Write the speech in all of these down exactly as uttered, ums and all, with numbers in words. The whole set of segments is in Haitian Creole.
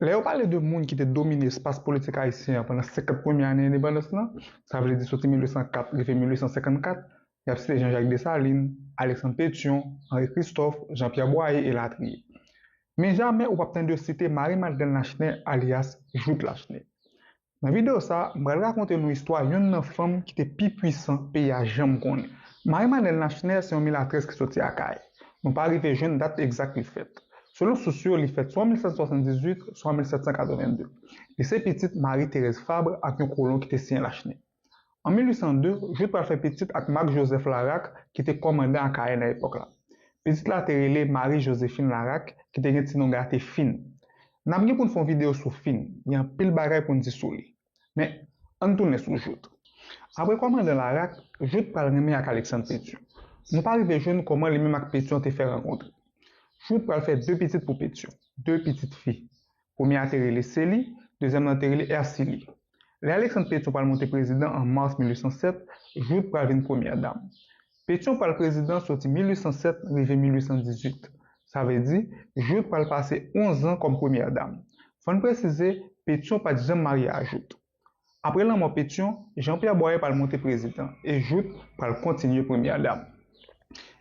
Lè yo pale de moun ki te domine espas politik ayisyen an pandan senkant premye ane endepandans lan, sa vle di soti mil uit san kat rive mil uit san senkannkat, y ap site Jean-Jacques Dessalines, Alexandre Pétion, Henri Christophe, Jean-Pierre Boyer elatriye. Men jamè ou p ap tande yo site Marie Madeleine Lachenay alyas Jouthe Lachenay. Nan videyo sa a, m pral rakonte nou istwa youn nan fanm ki te pi pwisan peyi a janm konnen. Marie Madeleine Lachenay se yon milatrès ki soti Akayè. Nou pa rive jwenn dat egzak li fèt. Selon sous yo, li fèt swa mil sèt san swasanndizuit, swa mil sèt san katrevenndde. Li se pitit Marie Thérèse Fabre ak yon kolon ki te siyen Lachenay. An mil uit san de, Jouthe pral fè pitit ak Marc Joseph Laraque, ki te kòmandan Akayè nan epòk la. Pitit la te rele Marie Joséphine Laraque, ki te gen ti non gate Fine. N ap gen pou n fè yon videyo sou Fine, gen anpil bagay pou n di sou li. Men, ann tounen sou Jouthe. Apre kòmandan Laraque, Jouthe pral renmen ak Alexandre Pétion. Nou pa rive jwenn kòman li menm ak Pétion te fè rankontre. Jouthe pral fè de pitit pou Pétion, de pitit fi. Premye a te rele Célie, dezyèm nan te rele Ercilie. Lè Alexandre Pétion pral monte prezidan an mas mil uit san sèt, Jouthe pral vin premyè dam. Pétion pral prezidan soti mil uit san sèt rive mil uit san dizuit. Sa vle di, Jouthe pral pase onz an kòm premyè dam. Fò n presize, Pétion pa t janm marye a Jouthe. Apre lanmò Pétion, Jean-Pierre Boyer pral monte prezidan e Jouthe pral kontinye premyè dam.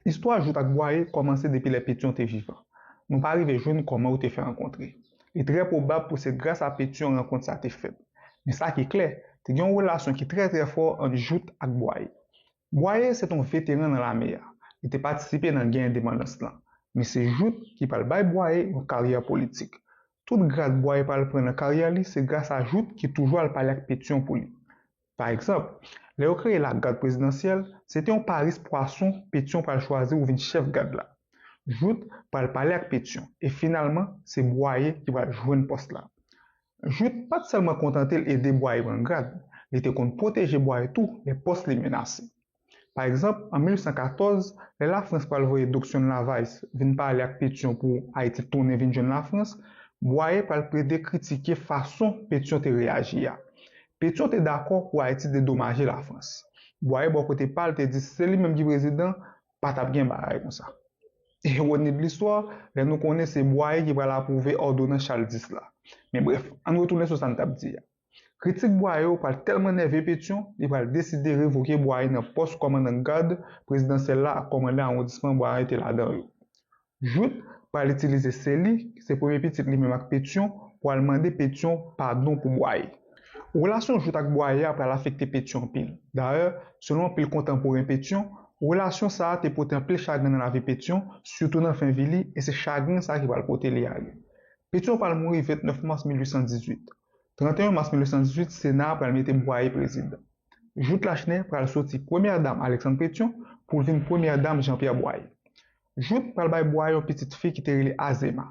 Istwa Jouthe ak Boyer kòmanse depi lè Pétion te vivan. Nou pa rive jwenn kòman yo te fè rankontre. Li trè pwobab pou se gras a Pétion rankont sa te fèt. Men sa ki klè, te gen yon relasyon ki trè trè fò ant Jouthe ak Boyer. Boyer se t on veteran nan lame a. Li te patisipe nan gè endepandans lan. Men se Jouthe ki pral bay Boyer yon karyè politik. Tout grad Boyer pral pran nan karyè li se gras a Jouthe ki toujou al pale ak Pétion pou li. Pa egzanp, lè yo kreye lagad prezidansyèl, se te yon paris pwason Pétion pral chwazi pou vin chèf gad la. Jouthe pral pale ak Pétion e finalman se Boyer ki pral jwenn pòs la. Jouthe pa t sèlman kontante l ede Boyer pran grad, li te konn pwoteje Boyer tou lè pòs li menase. Pa egzanp, an mil uit san katòz, lè Lafrans pral voye Doctyon Lavays vin pale ak Pétion pou Ayiti tounen vin jwenn Lafrans, Boyer pral plede kritike fason Pétion te reyaji a. Pétion te dakò pou Ayiti dedomaje Lafrans. Boyer bò kote pa l te di si se li menm ki prezidan, pa t ap gen bagay konsa. Ewoni de listwa, lè nou konnen se Boyer ki pral apwouve òdonans Chal dis la. Men brèf, ann retounen sou sa n t ap di a. Kritik Boyer yo pral tèlman nève Pétion, li pral deside revoke Boyer nan pòs kòmandan gad prezidansyèl la ak kòmandan awondisman Boyer te ladan yo. Jouthe pral itilize Célie, ki se premye pitit li menm ak Pétion, pou al mande Pétion padon pou Boyer. Relasyon Jouthe ak Boyer a pral afekte Pétion anpil. Dayè, selon anpil kontanporen Pétion, relasyon sa a te pote anpil chagren nan lavi Pétion, sitou nan fen vi li, e se chagren sa a ki pral pote li ale. Pétion pral mouri vennèf mas mil uit san dizuit. Tranteyen mas mil uit san dizuit, Sena a pral mete Boyer prezidan. Jouthe Lachenay pral soti premyè dam Alexandre Pétion pou l vin premyè dam Jean-Pierre Boyer. Jouthe pral bay Boyer yon pitit fi ki te rele Azéma.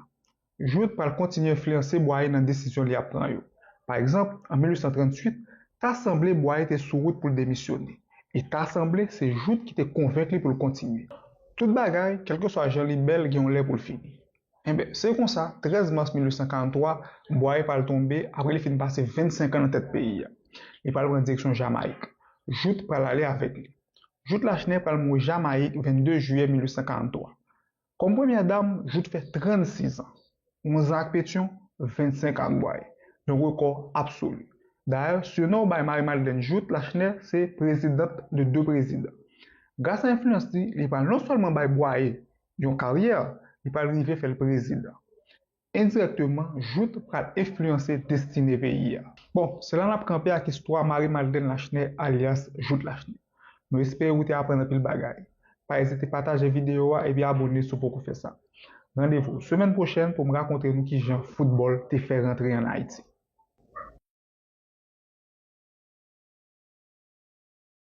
Jouthe pral kontinye enfliyanse Boyer nan desizyon li ap pran yo. Pa egzanp, an mil uit san tranntuit, ta sanble Boyer te sou wout pou l demisyone. E ta sanble se Jouthe ki te konvenk li pou l kontinye. Tout bagay, kèlkeswa jan li bèl, gen yon lè pou l fini. Enben, se konsa, trèz mas mil uit san karanntwa, Boyer pral tonbe apre li fin pase vennsenk an nan tèt peyi a. Li pral pran direksyon Jamayik. Jouthe pral ale avèk li. Jouthe Lachenay pral mouri Jamayik vennde jiyè mil uit san karanntwa. Kòm premyè dam, Jouthe fè trannsis an. Onz an ak Pétion, vennsenk an ak Boyer. Yon rekò absoli. Dayè, sinon bay Marie Madeleine Jouthe Lachenay se présidente de deux présidents. Gras a enfliyans li, li pral non sèlman bay Boyer yon karyè, li pral rive fè l prezidan. Endirèkteman, Jouthe pral enfliyanse destine peyi a. Bon, se la n ap kanpe ak istwa Marie Madeleine Lachenay alyas Jouthe Lachenay. Nou espere ou te aprann anpil bagay. Pa ezite pataje videyo a epi abòne si w poko fè sa. Randevou semèn pwochèn pou m rakonte nou kijan foutbòl te fè rantre ann Ayiti.